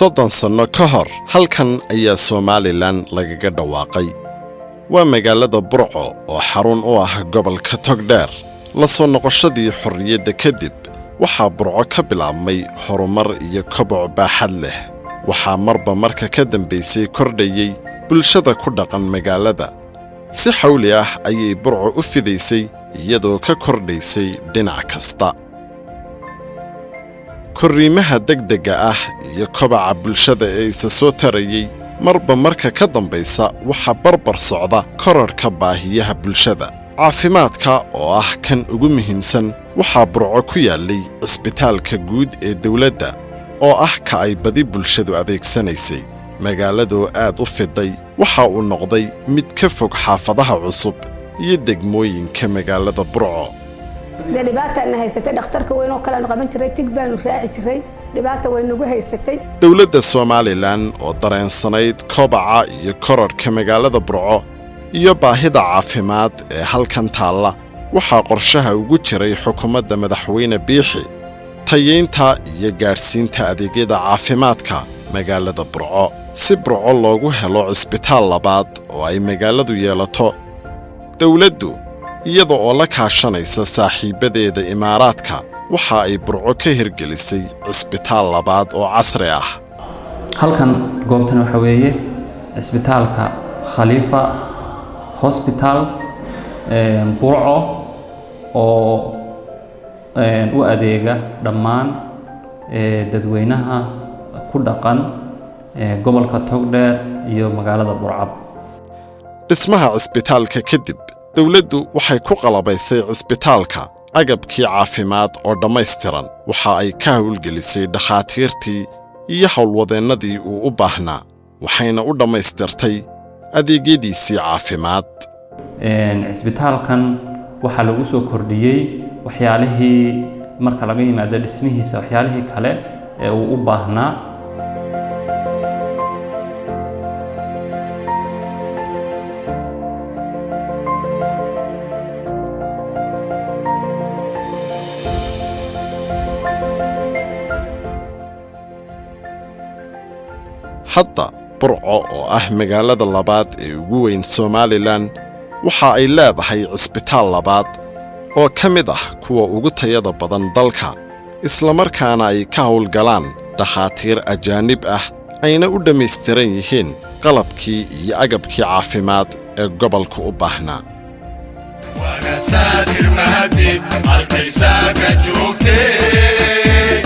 30 sanno ka hor halkan ayaa Somaliland lagaga dhawaaqay. Waa magaalada Burco oo xarun u ah gobolka Togdheer. La soo noqoshadii xorriyadda kadib, waxaa Burco ka bilaabmay horumar iyo koboc baaxad leh. Waxaa marba marka ka dambaysay kordhayey bulshada ku dhaqan magaalada. Si xawli ah ayay Burco u fidaysay, iyadoo ka kordhaysay dhinac kasta. Korriimaha degdegga ah iyo kobaca bulshada ee isa soo tarayey marba marka ka dambaysa waxaa barbar socda korarhka baahiyaha bulshada. Caafimaadka oo ah kan ugu muhiimsan, waxaa Burco ku yaallay cisbitaalka guud ee dowladda oo ah ka ay badi bulshadu adeegsanaysay. Magaaladoo aad u fiday, waxa uu noqday mid ka fog xaafadaha cusub iyo degmooyinka magaalada Burco. Dee dhibaataana haysatay. Dhakhtarka weyn oo kale aanu qaban jiray, tig baanu raaci jiray. Dhibaata way nagu haysatay. Dowladda Somaliland oo dareensanayd kobaca iyo korarhka magaalada Burco iyo baahida caafimaad ee halkan taalla, waxaa qorshaha ugu jiray xukuumadda Madaxweyne Biixi tayeynta iyo gaadhsiinta adeegyada caafimaadka magaalada Burco, si Burco loogu helo cisbitaal labaad oo ay magaaladu yeelato. Dowladdu, iyada oo la kaashanaysa saaxiibbadeeda Imaaraadka, waxa ay Burco ka hirgelisay cisbitaal labaad oo casri ah. Halkan goobtan waxa weeye cisbitaalka Khalifa Hospital Burco oo u adeega dhammaan dadweynaha ku dhaqan gobolka Togdheer iyo magaalada Burcaba. Dhismaha cisbitaalka kadib, dowladdu waxay ku qalabaysay cisbitaalka agabkii caafimaad oo dhammaystiran. Waxa ay ka howlgelisay dhakhaatiirtii iyo howlwadeennadii uu u baahnaa, waxayna u dhammaystirtay adeegyadiisii caafimaad. Cisbitaalkan waxaa lagu soo kordhiyey waxyaalihii, marka laga yimaado dhismihiisa, waxyaalihii kale ee uu u baahnaa. Hadda Burco oo ah magaalada labaad ee ugu weyn Somaliland waxa ay leedahay cisbitaal labaad oo ka mid ah kuwa ugu tayada badan dalka, islamarkaana ay ka howlgalaan dhakhaatiir ajaanib ah, ayna u dhammaystiran yihiin qalabkii iyo agabkii caafimaad ee gobolka u baahnaa. Saadir mahadib halkaysaa ka joogtee.